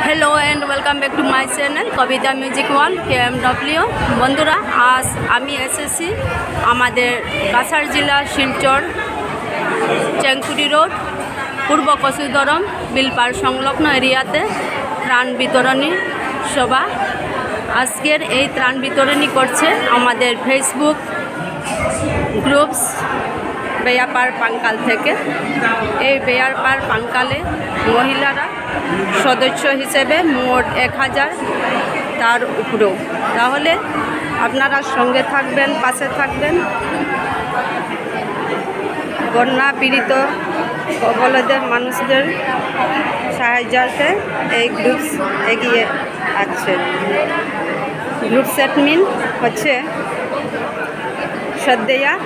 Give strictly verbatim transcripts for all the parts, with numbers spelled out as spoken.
Hello and welcome back to my channel Kavita Music World, K M W। বন্ধুরা, আজ আমি এসেছি আমাদের কাছাড় জেলা শিলচর চেংকুড়ি রোড, পূর্ব কচুদরম বিলপার সংলগ্ন এরিয়াতে ত্রাণ বিতরণী সভা। আজকের এই ত্রাণ বিতরণী করছে আমাদের Facebook গ্রুপস বেয়াপার পাঙ্কাল থেকে। এই বেয়াপার পাঙ্কালে মহিলারা সদস্য হিসেবে মোট এক হাজার, তার উপরেও। তাহলে আপনারা সঙ্গে থাকবেন, পাশে থাকবেন। বন্যা পীড়িত কবলদের মানুষদের সাহায্যার্থে এই গ্রুপস এগিয়ে আছে। গ্রুপস অ্যাডমিন হচ্ছে শ্রদ্ধেয়া,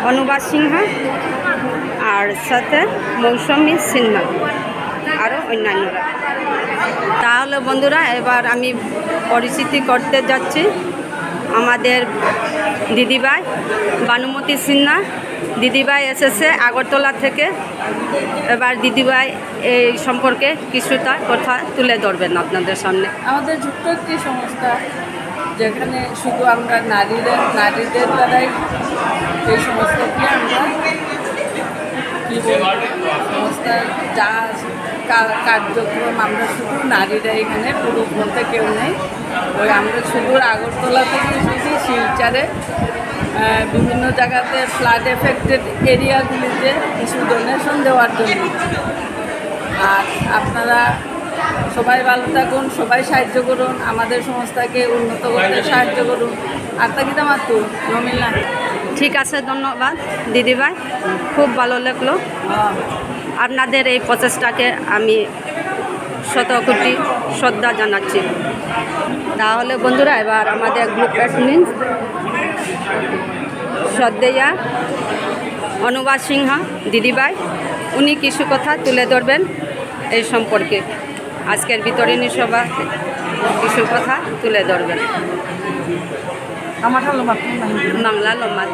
অনুবাদ সিংহ, আর সাথে মৌসুমী সিনহা, আরও অন্যান্যরা। তাহলে বন্ধুরা, এবার আমি পরিচিতি করতে যাচ্ছি আমাদের দিদিভাই ভানুমতি সিনহা। দিদিভাই এসেছে আগরতলা থেকে। এবার দিদিভাই এই সম্পর্কে কিছুটা কথা তুলে ধরবেন আপনাদের সামনে। আমাদের ছোট্ট একটি সংস্থা, যেখানে শুধু আমরা নারীদের, নারীদের দ্বারাই এই সংস্থাটি আমরা, কি বলবো, সংস্থার যা কা-, কার্যক্রম, আমরা শুধু নারীরা এখানে, পুরুষ বলতে কেউ নেই। ওই আমরা শুধু আগরতলা থেকে এসেছি শিলচরে, আহ, বিভিন্ন জায়গাতে ফ্লাড এফেক্টেড এরিয়াগুলিতে কিছু ডোনেশন দেওয়ার জন্য। আর আপনারা সবাই ভালো থাকুন, সবাই সাহায্য করুন, আমাদের সংস্থাকে উন্নত করতে সাহায্য করুন। আর তা কিতা মাতু, নমিলা। ঠিক আছে, ধন্যবাদ দিদিভাই, খুব ভালো লাগলো। হ্যাঁ। আপনাদের এই প্রচেষ্টাকে আমি শতকোটি শ্রদ্ধা জানাচ্ছি। তাহলে বন্ধুরা, এবার আমাদের গ্রুপ অ্যাডমিন শ্রদ্ধেয়া অনুবাদ সিংহ দিদিভাই, উনি কিছু কথা তুলে ধরবেন এই সম্পর্কে। আজকের বিতরণী সভা কিছু কথা তুলে ধরবেন। আমার ভালো মাতু না হিন্দি? বাংলা লমাত।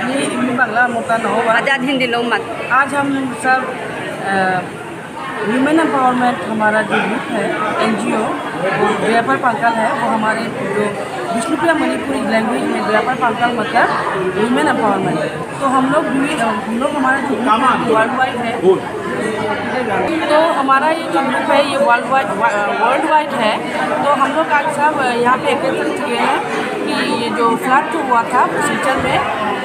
মি, মি বাংলা মোটা না হবা। আজাদ হিন্দি লমাত। आज हम सब, अ, वुमेन एम्पावरमेंट हमारा जो ग्रुप है, एनजीओ, वो व्यापार पंकाल है, वो हमारे जो विष्णुप्रिया मणिपुरी लैंग्वेज में व्यापार पंकाल मतलब वुमेन एम्पावरमेंट। तो हम लोग भी, अ, हम लोग हमारा जो ग्रुप है, वो वर्ल्ड वाइड है। तो हमारा ये जो ग्रुप है, ये वर्ल्ड वाइड, वा-, वर्ल्ड वाइड है। तो हम लोग आज सब यहाँ पे एकत्रित हुए हैं कि ये जो फ्लड जो हुआ था सिलचर में,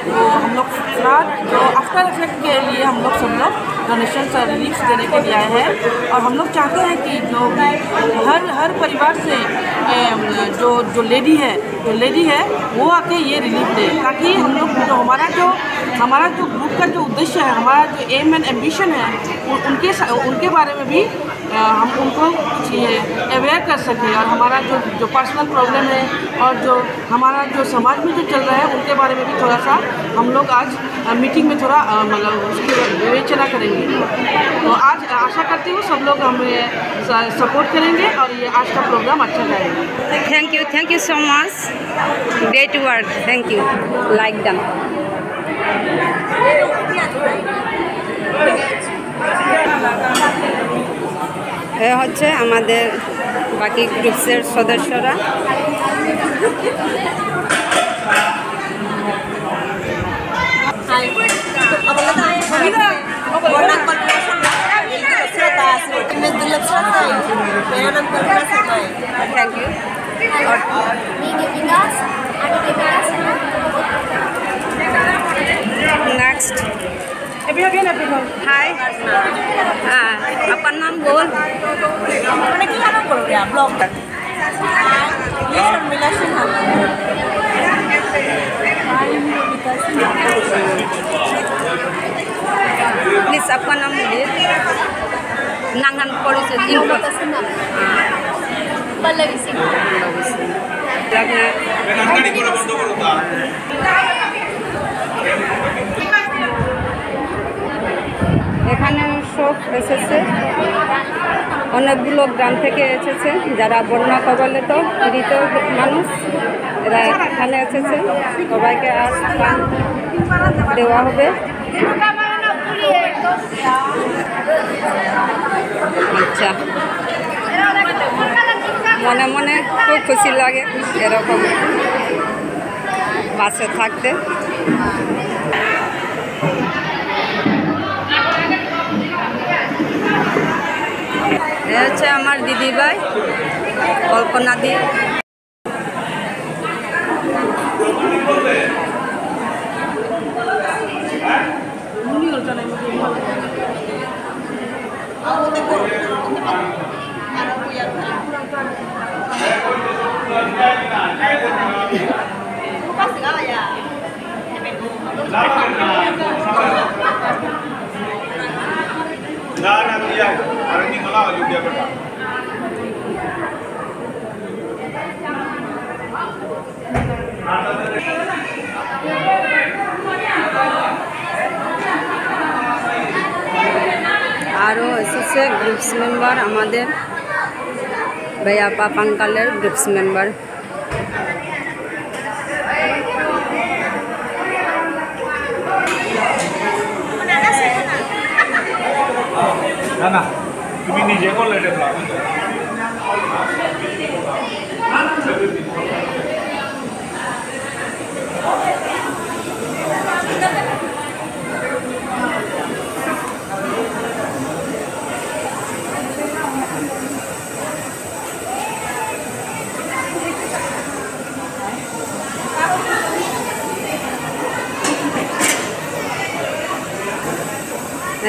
तो हम लोग फ्लड जो आफ्टर इफेक्ट के लिए हम लोग सब लोग डोनेशन और रिलीफ देने के लिए आए हैं। और हम लोग चाहते हैं कि जो हर, हर परिवार से, ए, जो, जो लेडी है, जो लेडी है, वो आके ये रिलीफ दे, ताकि हम लोग जो हमारा जो, हमारा जो ग्रुप का जो उद्देश्य है, हमारा जो एम एंड एम्बिशन है, उ-, उनके सा-, उनके बारे में भी, अ, हम उनको कुछ ये अवेयर कर सकें और हमारा जो, जो पर्सनल प्रॉब्लम है और जो हमारा जो समाज में जो चल रहा है, उनके बारे में भी थोड़ा सा हम लोग आज, अ, मीटिंग में थोड़ा, अ, मतलब उसकी विवेचना करेंगे। तो आज आशा करती हूँ सब लोग हमें स-, सपोर्ट करेंगे और ये आज का प्रोग्राम अच्छा जाएगा। Thank you, thank you so much. Great work. Thank you. Like done. এ হচ্ছে আমাদের বাকি গ্রুপসের সদস্যরা। हाय। तो अब लगा है। मेरा नाम कल्पना शर्मा। श्रद्धा, मैं दुर्लभ श्रद्धा है। मेरा नाम कल्पना शर्मा है। Thank you. और मैं दीपिका, आदि दीपिका शर्मा। Next. Hi. हाँ, आपका नाम बोल। मैंने क्या नाम बोल गया? ब्लॉग। ये शर्मिला सिन्हा। प्लीज, आपका नाम बोलिए। नांगन पड़ोस से इंट्रो। ममता सिन्हा। हाँ। पल्लवी सिंह। पल्लवी सिंह। এখানে সব এসেছে, অনেকগুলো গ্রাম থেকে এসেছে, যারা বন্যা কবলিত পীড়িত মানুষ, এরা এখানে এসেছে। সবাইকে আজ ত্রাণ দেওয়া হবে। আচ্ছা, মনে মনে খুব খুশি লাগে এরকম পাশে থাকতে। এ হচ্ছে আমার দিদিভাই কল্পনা দি। আরও এসেছে গ্রুপস মেম্বার আমাদের, বেয়াপা পাঙ্কালের গ্রুপস মেম্বার। না, না, তুমি নিজে করলে এটা।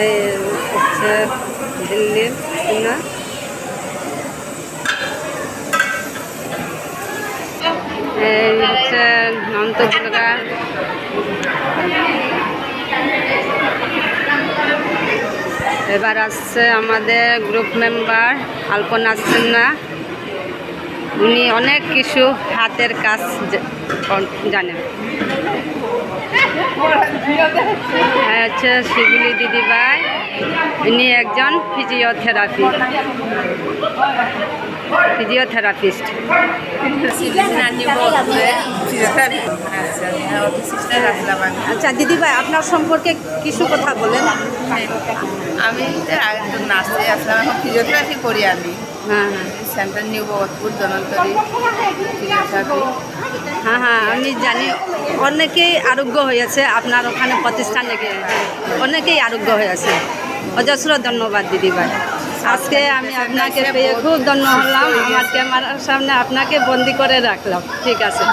এই হচ্ছে দিল্লির সিনা। এই হচ্ছে নন্ত দুর্গা। এবার আসছে আমাদের গ্রুপ মেম্বার আলপনা সিনহা। উনি অনেক কিছু হাতের কাজ জা-, কর-, জানেন। হ্যাঁ, হচ্ছে শিবলি দিদিভাই, ইনি একজন ফিজিওথেরাপি, ফিজিওথেরাপিস্ট। শিবলি নানি বলতে ফিজিওথেরাপি। আচ্ছা, হ্যাঁ, অফিস সিস্টার আসলাম আমি। আচ্ছা দিদিভাই, আপনার সম্পর্কে কিছু কথা বলেন। আমি তো আগে তো নার্সে আসলাম, এখন ফিজিওথেরাপি করি আমি। হ্যাঁ, হ্যাঁ। সেন্ট্রাল নিউ ভগতপুর, ধন্বন্তরী ফিজিওথেরাপি। হ্যাঁ, হ্যাঁ, আমি জানি অনেকেই আরোগ্য হয়েছে আপনার ওখানে প্রতিষ্ঠানে গিয়ে। হ্যাঁ, অনেকেই আরোগ্য হয়েছে। অজস্র ধন্যবাদ দিদিভাই। আজকে আমি আপনাকে পেয়ে খুব ধন্য হলাম। আমার ক্যামেরার সামনে আপনাকে বন্দি করে রাখলাম। ঠিক আছে।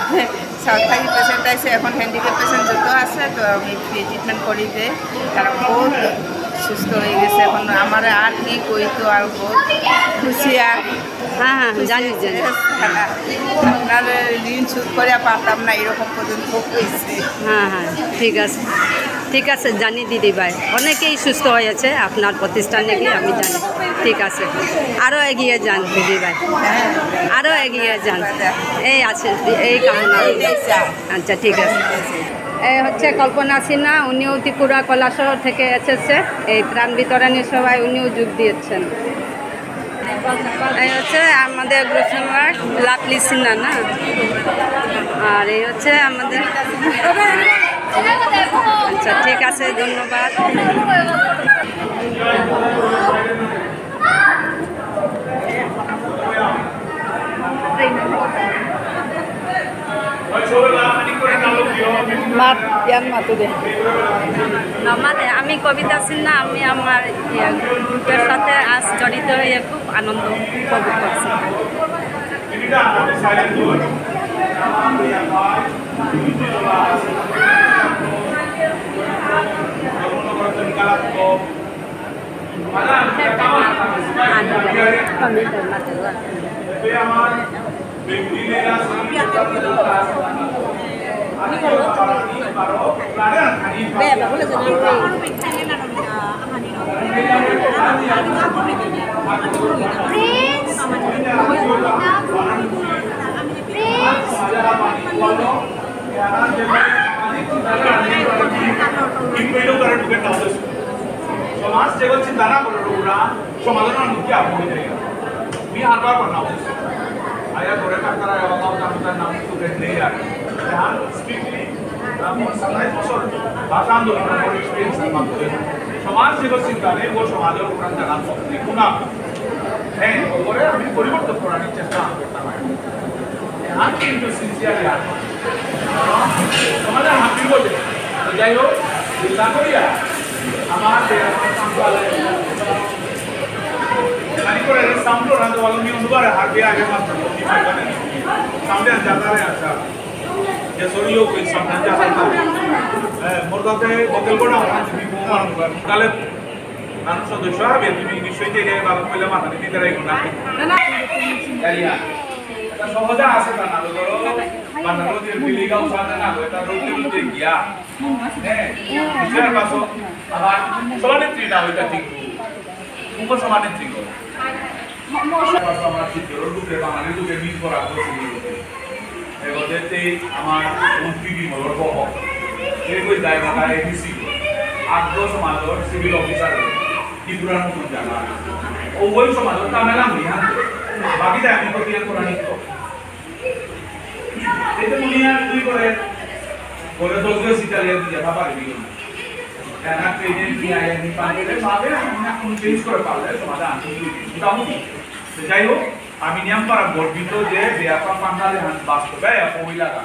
সাউথ থাকি পেশেন্ট আছে, এখন হ্যান্ডিক্যাপ পেশেন্ট যত আছে, তো আমি ফ্রি ট্রিটমেন্ট করি যে তারা বহুত সুস্থ হয়ে গেছে। এখন আমার আর কি কই, তো আর বহুত খুশি আর হ্যাঁ, হ্যাঁ, খুশি জানি, হয়েছে। জানি। আপনার ঋণ শোধ করে পারতাম না, এরকম পর্যন্ত হয়েছে। হ্যাঁ, হ্যাঁ, ঠিক আছে, ঠিক আছে, জানি দিদিভাই। অনেকেই সুস্থ হয়েছে আপনার প্রতিষ্ঠানে গিয়ে, আমি জানি। ঠিক আছে, আরও এগিয়ে যান দিদিভাই, আরও এগিয়ে যান। এই আছে, এই কামনা। আচ্ছা, ঠিক আছে। এই হচ্ছে কল্পনা সিনহা, উনিও ত্রিপুরা কৈলাসহর থেকে এসেছে। এই ত্রাণ বিতরণী সভায় উনিও যোগ দিয়েছেন। এই হচ্ছে আমাদের গ্রুপ মেম্বার লাভলি সিনহা না, আর এই হচ্ছে আমাদের। আচ্ছা, ঠিক আছে, ধন্যবাদ। মাত, ইয়ান মাতো দে। না, মানে, আমি কবিতা সিনহা, আমি আমার, ইয়ে, গ্রুপের সাথে আজ জড়িত হয়ে খুব আনন্দ উপভোগ করছি। সমাজ যেগো চিন্তা না করে, ওরা সমাধান মুক্তি আপনি দেয়। মি হারবার বানাও। আয়া করে কাকারা, আয়া বাবা, কাকার নাম তো গেলে আর। জান স্ট্রিক্টলি, আমার সাতাইশ বছর ভাষা আন্দোলন করে এক্সপিরিয়েন্স আমার মাধ্যমে। সমাজ যেগো চিন্তা নেই, ও সমাজের উপর জানা সম্পত্তি গুণা। হ্যাঁ, ওরে আমি পরিবর্তন করার চেষ্টা করতাম। যাই হোক, চিন্তা করিয়া আমার যে সামনে করে সামনে রাখতে পারলো নিয়ম দুবারে হারবে আগে মাত্র সামনে জানারে আসা যে সরিও কই সামনে জানা মোর কাছে হোটেল কোটা তাহলে মানুষ সদস্য হবে তুমি নিশ্চয়ই যে ভালো কইলে মাথা দিতে রাখো না। এটা সহজে আসে না, না ধরো বানানো যে বিলিগাও সাথে না এটা রোদে রোদে গিয়া হ্যাঁ, বিচার বাসো আবার সভানেত্রী না ওইটা ঠিক। উপ সভানেত্রী গো। সমাজ চিত্র রূপে বাঙালি রূপে মিল করা হয়েছিল। এগোতে আমার মন্ত্রী বিমলর বহ। এই ওই দায়ভাতা এডিসি। আর্য সমাজর সিভিল অফিসার। ত্রিপুরার মতন জায়গা। ও ওই সমাজর কামেলা মিহান। বাকি দায় আমি তো বিয়ে করা নিত। এতে মনে হয় তুই করে, করে তো তুই সিটালিয়া তুই দেখা পারবি না। কেন পেজে কি আয় আমি পারলে পাবে, আমি এখন চেঞ্জ করে পারলে সমাধান। মোটামুটি। তো যাই হোক, আমি নিয়াম পারা গর্বিত যে বেয়াপা পান্ডালে হান বাস্তবে অইলাগা।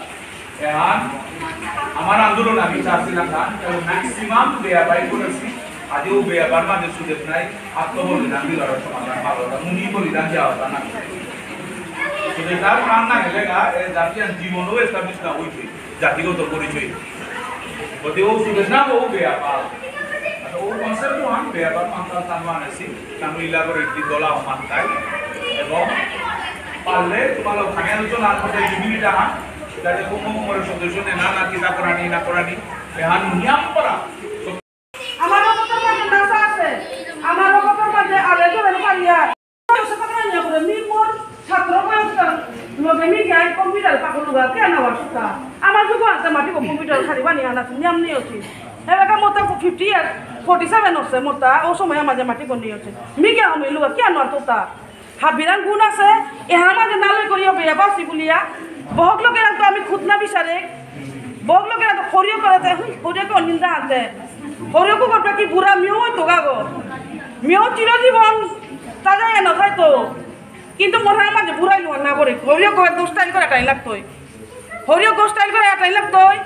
এহান আমার আন্দোলন আমি চাচ্ছিলাম না, কারণ ম্যাক্সিমাম বেয়াপাই করেছি, আজও বেয়াপার মাঝে সুদেশ নাই, আত্মবলিদান দিলার সমাধান পাবো না, মুনি বলিদান দেওয়া হতা না। সুদেশ আর কাম না গেলে গা, এ জাতি আর জীবনও এস্টাবলিশ না হইছে, জাতিগত পরিচয়। গতি ও সুদেশ না ও বেয়াপার। আচ্ছা, ও কনসেপ্ট ওহান বেয়াপার মান্তাল তানু আনেছি, তানু ইলা করে একটি দলা মান্তাই। এবং পারলে তোমার ওখানে আলোচনা আর মধ্যে ইউনিট আহান, যাতে কোনো নম্বরের সদস্য নেই, না, না, কিতা করানি, না করানি, এহান নিয়াম করা। আমার রক্তর মাঝে নাসা আছে, আমার রক্তর মাঝে আলে ধরে পারিয়া। মি মোর ছাত্র বয়সটা লগে মি গাই কম্পিউটার পাকলুগা কেন আসতা? আমার যুগ আনতে মাটি কম্পিউটার খালি বানিয়ে আনা নিয়ম নিয়ে আছে। এলাকা মোটা ফিফটি ইয়ার, ফর্টি সেভেন হচ্ছে মোটা, ও সময় আমার যে মাটি কোন নিয়ে আছে। মি কে আমি লুগা কেন আর তোতা? হাবিরাং গুণ আছে, এহার মাঝে নালই করিও বেয়া পাসি বুলিয়া। বহক লোকেরা তো আমি খুদ না বিচারে। বহক লোকেরা তো হরিও করে তে, হুই, হরিও তো নিন্দা আনতে। হরিও কো করবে কি বুড়া মিও তো গাগো। মিও চিরজীবন তাজা এ না খাই তো। কিন্তু মনে হয় মাঝে বুড়াই লোহার না করে। হরিও কো দোষ টাইল করে টাইল লাগতোই। হরিও গো স্টাইল করে আটাই লাগতই।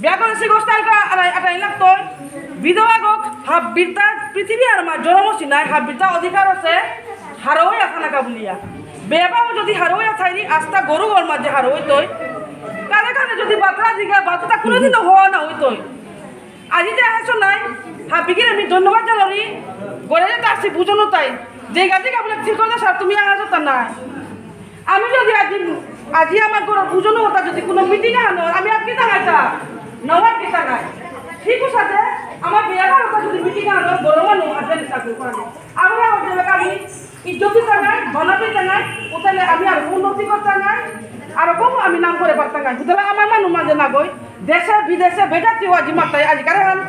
বিয়া করে সে গো স্টাইল করে আটাই, আটাই লাগতই। বিধবা গো হাব্বিরতা পৃথিবী আর মা জন্ম সিনাই হাব্বিরতা অধিকার আছে। হারৌ হইয়া থানা কা বুলিয়া। বেবাও যদি হারৌ হইয়া থাইনি আস্তা গরু গর মাঝে হারৌ হইতই। কানে কানে যদি বাতরা দিগা বাতটা কোনোদিনও হওয়া না হইতই। আজি যে আহাসো নাই, হাবিগিরে আমি ধন্যবাদ জানারি। গরে যে তার সে বুঝনো তাই। যে গাজি গাবলে ঠিক করে স্যার তুমি আহাসো তা নাই। আমি যদি আজি, আজি আমার ঘরে বুঝনো হতা যদি কোনো মিটিং আনো, আমি আর কি দাঁড়াইতা? নওয়ার কি দাঁড়াই? ঠিক সাথে আমার বিয়ার হতা যদি মিটিং আনো, বড় মানু হাতে চাকরি করে। আমরা হতে আমি ইজ্জতি জানাই, বনাতে জানাই, ওখানে আমি আর উন্নতি করতে নাই, আর কম আমি নাম করে পারতে নাই। সুতরাং আমার মানু মাঝে না গই, দেশে বিদেশে বেজাতি আজি মাতাই, আজি কারণ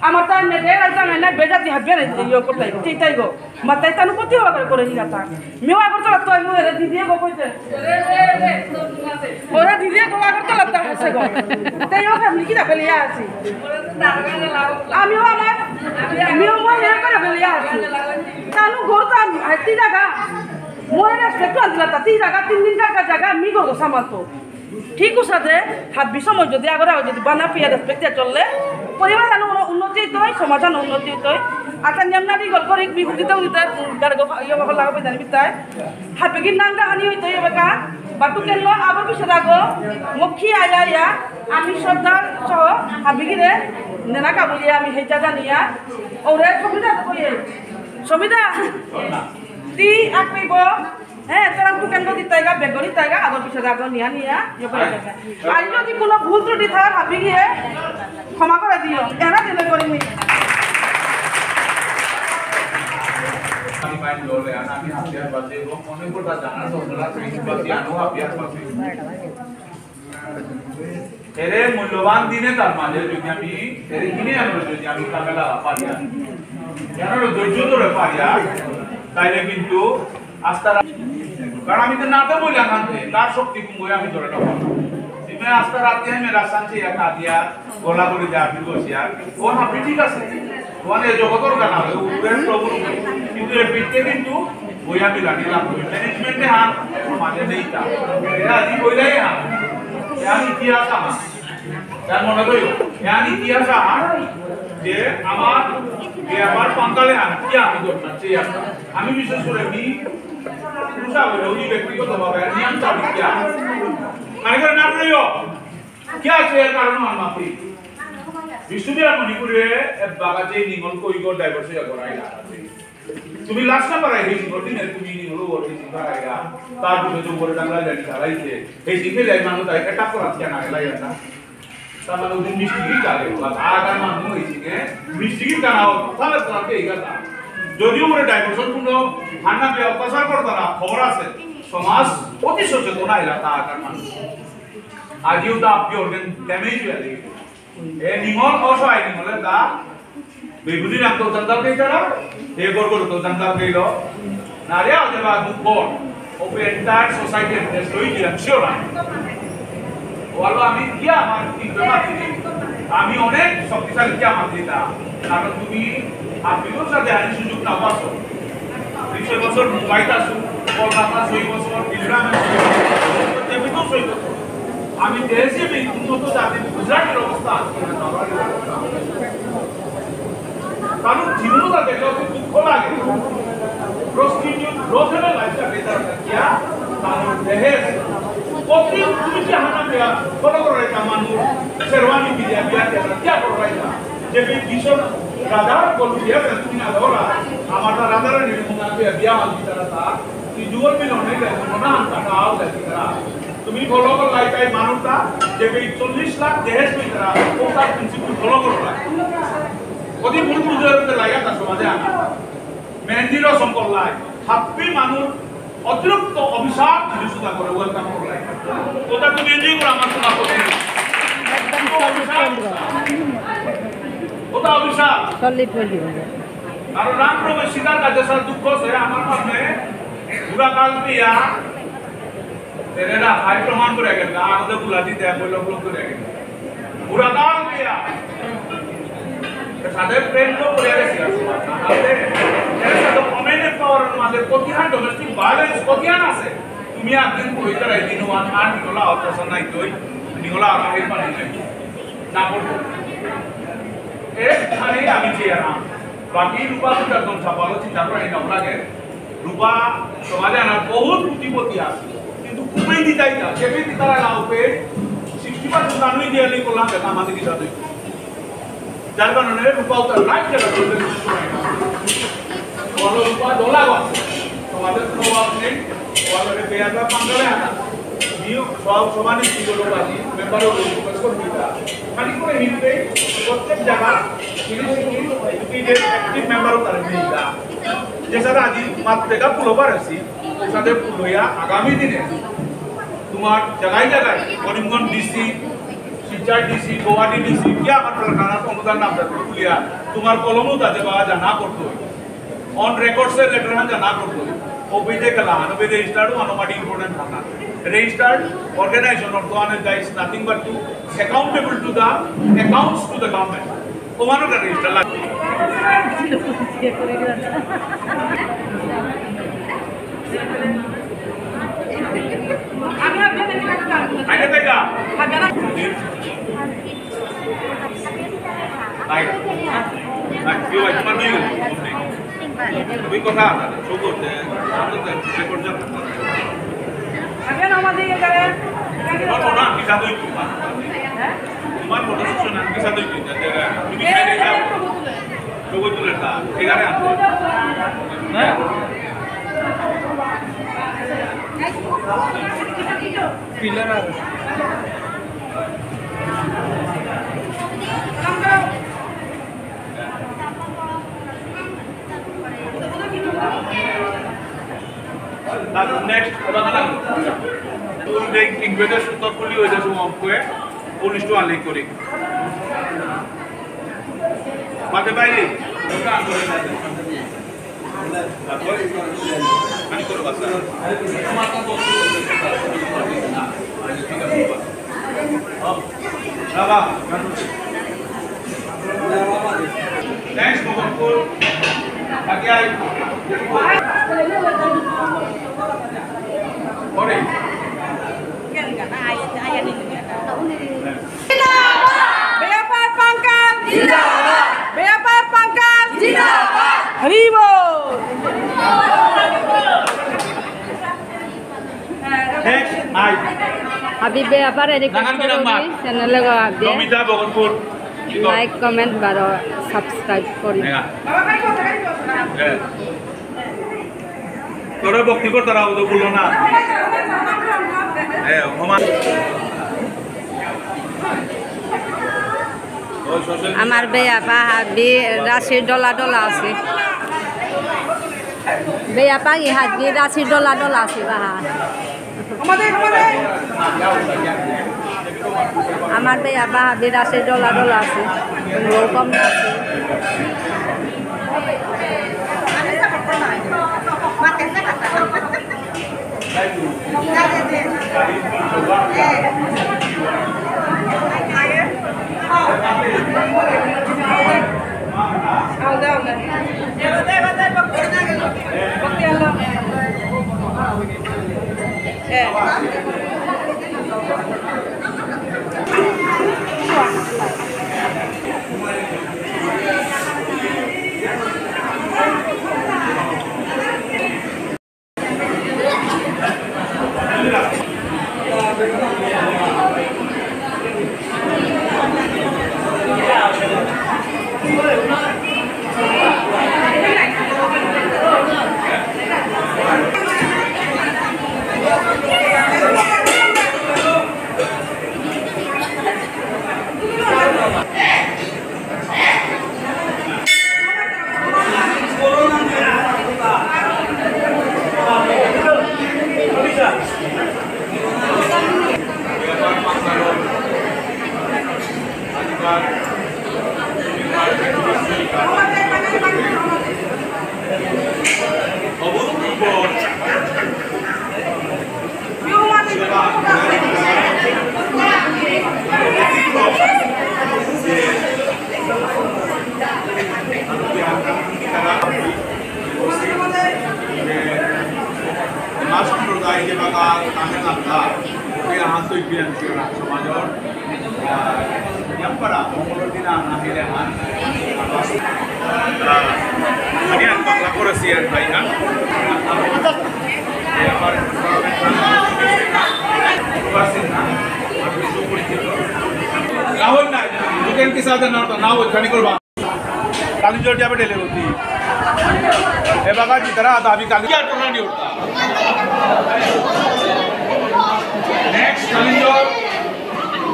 আমার তাই মেয়েদের আইতা নাই না, বেজাতি হাবিয়ার ইয়ে করতে, চিন্তাই গো। মাতাই তানু প্রতি হওয়া করে করে নিলাতা। মেও আগরতলা তো আমি এরে দিদিয়ে গো কইতে। ওরা দিদিয়ে গো আগরতলা তো আছে গো। তাই ও ফ্যামিলি কি না বেলিয়া আছি। আমিও আমার, আমিও মনে করে বেলিয়া আছি। তানু গরতাম, আর তিন জায়গা। মোরে রেসপেক্ট আনতে লাগতা, তিন জায়গা, তিন দিন কার জায়গা, আমি গরু সামালতো। ঠিক আছে দে, হাবি সময় যদি আগরে আগে যদি বানা পিয়া রেসপেক্ট চললে, পরিবার আনো উন্নতি হইতই, সমাজ আনো উন্নতি হইতই। আতা নিয়ম নারী গল করে বিহুদিতা উদিতা গাড়ি গো ইয়ে বাবা লাগা পয়সা নিবিতাই। হাবি কি নাম রাহানি হইতই এবাকা, বাটু কেন আগর পিছে রাগো, মক্ষী আয়া আয়া, আমি সর্দার সহ হাবিগিরে নেনা কাবুলিয়া আমি হেজা জানিয়া, ওরে সবিতা তো কইয়ে, সবিতা, তি আকরিব, হ্যাঁ, তোরা দোকান গো দিতাইগা, বেগনি তাইগা, আগর পিছে আগর নিয়া নিয়া, ইয়ে করে যাবে। আর যদি কোনো ভুল ত্রুটি থাকে, হাবি গিয়ে ক্ষমা করে দিও। এরা দিলে করিনি। আমি মাইন্ড লোলে, আর আমি হাতিয়ার বাজে এবং মনে করতা জানার দরকার, সেই বাজে আনো হাতিয়ার বাজে। এরে মূল্যবান দিনে তার মাঝে যদি আমি, এরে কিনে আনবো যদি আমি কামেলা পারিয়া, কেন ধৈর্য ধরে পারিয়া, তাইলে কিন্তু আস্তা রা-, কারণ আমি তো নাতে বললাম আনতে, তার শক্তি কুঙ্গই আমি ধরে নেব। তুমি আস্তা রাতে আমি রাসান চেয়ে এক আদিয়া, গলা করে যা, আপনি বসিয়া, ও না, আপনি ঠিক আছে। মানে জগতর গান হবে, উপরে প্রভুর উপরে। কিন্তু এর পিঠে কিন্তু বইয়া মিলানি লাগবে। ম্যানেজমেন্টে হাত মাঝে নেই তা। এটা আজি বইলাই হাত। এর ইতিহাস আমার। তার মনে করি, ইয়ানি কিয়া সাহা যে আমার ব্যাপার পাঙ্কালে আন কিয়া আমি করতে চাই। আমি বিশেষ করে আমি পুরুষা হলে উনি ব্যক্তিগতভাবে নিয়ম চাবি কিয়া। মানে করে না করিও। কিয়া আছে এর কারণ আমার মাফি। বিষ্ণুপ্রিয়া মণিপুরে এক বাগাতে নিঙল কইগো ডাইভার্সিটি করাইলা। তুমি লাস্ট না পারাই হেই সিংহ দিনে তুমি নি হলো ওর হেই সিংহ আইগা। তার বুঝে তো বড় ডাংলা জানি চালাইছে। হেই সিংহে যাই মানু তাই এটা করা কেন আইলা এটা। তার মানে ওদের মিষ্টি কি কালে বা আগার মানু হেই সিংহে মিষ্টি কি কানা তাহলে তাকে এই কথা। যদিও ওরে ডাইভার্সন কোনো হান্না দিয়ে অত্যাচার করতারা খবর আছে। সমাজ অতি সচেতন আইলা তা আগার মানু। আজিও তো আপনি অর্গান ড্যামেজ হয়ে গেছে। এ নিঙল অসহায় নিঙলে তা বেগুনি রাখতো জঞ্জাল গেইতারা, এ গড় গড় তো জঞ্জাল গেইল। নারে আও দেবা দুঃখ, ওপে এন্টায়ার সোসাইটি এন্টায়ার সই দিলাম, শিওর না। ওয়ালো আমি কি আমার কি বেমার কি? আমি অনেক শক্তিশালী কি আমার দিতা। কারণ তুমি আপনিও সাথে আনি সুযোগ না পাচ্ছ। দুইশো বছর মুম্বাইত আছো, কলকাতা ছয় বছর, গুজরাট ছয় বছর, ছয় বছর। আমি দেশে বি উন্নত জাতির গুজরাটের অবস্থা আছে। কারণ জীবনটা দেখলে খুব দুঃখ লাগে। প্রস্টিটিউট ব্রথেলে লাইফটা বেটার কিয়া, কারণ দেহে প্রতি তুমি কি হানা বিয়া, ফলো করে এটা মানুষ, শেরওয়ানি বিয়া, বিয়া, বিয়া, বিয়া করে এটা। যে বি ভীষণ রাধার বলু বিয়া, তুমি না ধরা, আমার রাধার নির্মুনা বিয়া, বিয়া মাল দিতারা তা, তুই যুগল মিলন নেই, না আনতা, না আও, দিতারা। তুমি ফলো করলাই তাই মানুষটা যে এই চল্লিশ লাখ দেশ ভিতরা ওটা প্রিন্সিপাল ফলো করলাই। কদি ভুল বুঝে লাগা তা সমাজে আনা। মেহেন্দি রসম করলাই। হাপ্পি মানুষ অতিরিক্ত অভিশাপ জিনিস ওটা করে ওয়েলকাম করলাই। ওটা তুমি এনজয় করো আমার শোনা করতে। একদম সলিড পয়েন্ট। ওটা অভিশাপ। Solid point. কারণ রাম প্রভু সীতার কাছে সারা দুঃখ সে আমার সামনে বুড়া কাল পেয়া এরা ভাই প্রমাণ করে গেল, আগতে বুলাজি দেয়া বলল, বলল করে গেল। বুড়া কাল পেয়া। সাথে প্রেম তো করে গেছে। সাথে এর সাথে ওমেন এম্পাওয়ারমেন্ট মাঝে কতিহান ডোমেস্টিক ভায়োলেন্স কতিহান আছে। তুমি একদিন কইতে রাই দিন ওয়ান আর নিগলা অপারেশন নাই তুই, নিগলা আর হেল্প নাই। না করবো। এর খালি আমি চেয়ার না। বাকি রূপা তো একদম ছাপালো চিন্তা করে না লাগে। রূপা সমাজে আনার বহুত কোটিপতি আছে, কিন্তু কুমেই দিতাই না। সেবে দিতারা লাউপে সিক্সটি পার্সেন্ট মানুষ দিয়ে করলাম, দেখা আমাদের কি যাবে। যার কারণে রূপা উতার লাইফ যেটা করবে, বলো রূপা ডলা গছ, তোমাদের কোনো অভাব নেই। তোমাদের বেয়াদা পাঙ্গালে আনা। নিয়োগ সব সমানে ছিল লোক আছি, মেম্বারও রিকোয়েস্ট করে দিতা। খালি করে হিলতে প্রত্যেক জায়গা সিরিজ সিরিজ এডুকেটেড অ্যাক্টিভ মেম্বারও তারা দিতা। যেসাদে আজি মাত্রেকা পুলো পারেছি, ওসাদে পুলোয়া আগামী দিনে তোমার জায়গায় জায়গায় করিমগঞ্জ ডিসি, শিলচর ডিসি, গুয়াহাটি ডিসি, কি আমার প্রধান অনুদান নাম পুলিয়া, তোমার কলমও তাতে বাবা জানা করতো। On record সে লেটার হান জানা করতো। ওপিতে খেলা হান, ওপিতে রেজিস্টার্ড ওয়ান অফ ইম্পর্টেন্ট থানা। Registered organization of one is nothing but to accountable to the accounts to the government. ওমানো কা রেজিস্টার লাগে। আগে দেখা। তাই। তাই, কেউ একবার নেই গেল। ওই কথা আছে, সব করতে, আমরা তো রেকর্ড জানো। আগে না আমাদের ইয়ে করে, তোমার মনে হয় কিসা দই তোমার? হ্যাঁ? তোমার মনে হয় শুনে আমি কিসা দই দিতে, যে তুমি এ, খাইলে এ, যাও। এ, সব তুলে। সব তুলে তা, এখানে আনতে। হ্যাঁ? পিলার আর তার নেক্সট কথা না। তুই দেখ, ইনভাইটেশন তো খুলি হয়ে যাচ্ছে, অঙ্কে উনিশ টো আনলিক করি। মাঝে বাইরে। তারপর খানি করে বাচ্চা। বাবা। Thanks, Mohammed. Morning. Next, I. হাবিবে আবার request নাঙহান কি নাঙ মা? করুরি, channel এগো হাবিবে। নমিতা ভগতপুর। Like, comment বারো subscribe করি। নেগা। এ। তোরা ভক্তি কর, তারা তো বললো না। এ, ওমা। আমার বেয়াপা হাবি রাশি ডলা ডলা আছে। বেয়াপা কি হাবি রাশি ডলা ডলা আছে বাহা। আমার বেয়াপা হাবি রাশি ডলা ডলা আছে। ওরকম আছে। মাছ সম্প্রদায় যে বাবা তামিলনাড়ু, ওকে আহান তো ইপিয়ান সমাজর ইয়াম্পারা, মঙ্গলবার দিন আনা হইলে আন। আহ, আমি আর বাংলা করেছি আর ভাই, হ্যাঁ? রাহুল না, you can কিসা জানা তো না, ওই খানি করবা। কালিঞ্জর যাবে ডেলে হতি। এ বাগা জিতারা দাবি কালি। কি আর টোনা নিয়ে উঠতা? Next, কালিঞ্জর।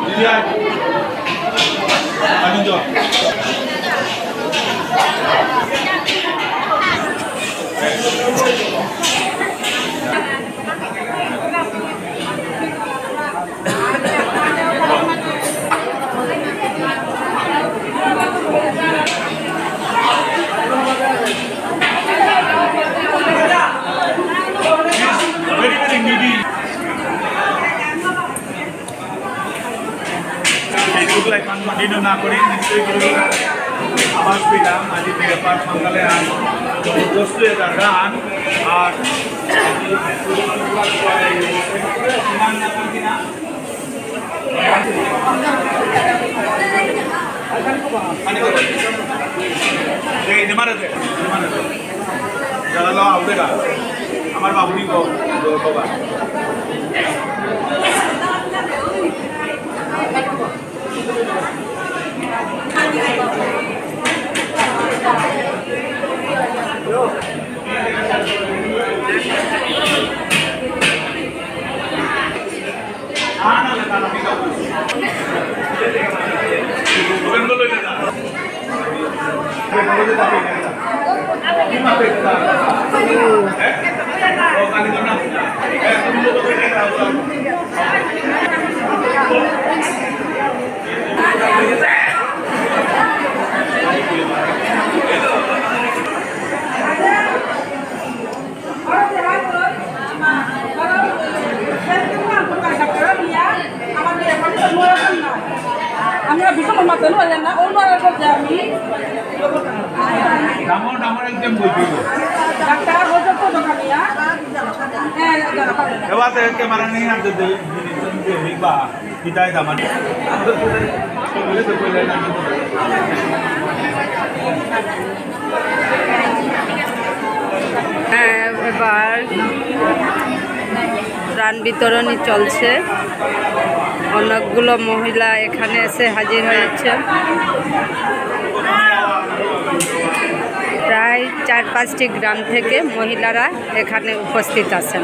দিদি আয়। Kalinjar. Very, very needy. Facebook live continue না করি, নিশ্চয়ই করে আবার পেলাম। আজ ব্যাপার সকালে আর জবরদস্ত এটা গান আর এই, নিমারে দে, নিমারে দে। যারা লো, আউটে গা। আমার বাবুনি গো, গো, গো, গা। আমরা ভীষণ মাতানো হয় না, অন্য আর একটা যে আমি ডাঙর, ডাঙর একজন বলবি। ডাক্তার হয়ে যাবো দোকানিয়া। হ্যাঁ, দাঁড়া, পারে না। এবার তো ক্যামেরা নেই আর যদি, যদি, যদি, বা। হ্যাঁ, এবার ত্রাণ বিতরণী চলছে। অনেকগুলো মহিলা এখানে এসে হাজির হয়েছে। প্রায় চার পাঁচটি গ্রাম থেকে মহিলারা এখানে উপস্থিত আছেন।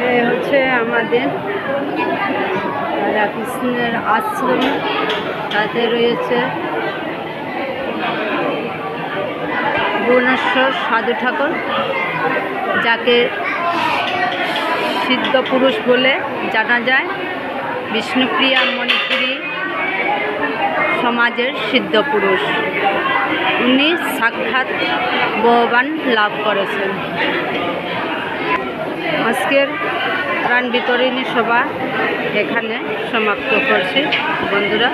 এ হচ্ছে আমাদের রাধাকৃষ্ণের আশ্রম, তাতে রয়েছে ভুবনেশ্বর সাধু ঠাকুর, যাকে সিদ্ধ পুরুষ বলে জানা যায়। বিষ্ণুপ্রিয়া মণিপুরী সমাজের সিদ্ধ পুরুষ। উনি সাক্ষাৎ ভগবান লাভ করেছেন। আজকের ত্রাণ বিতরণী সভা এখানে সমাপ্ত করছি বন্ধুরা।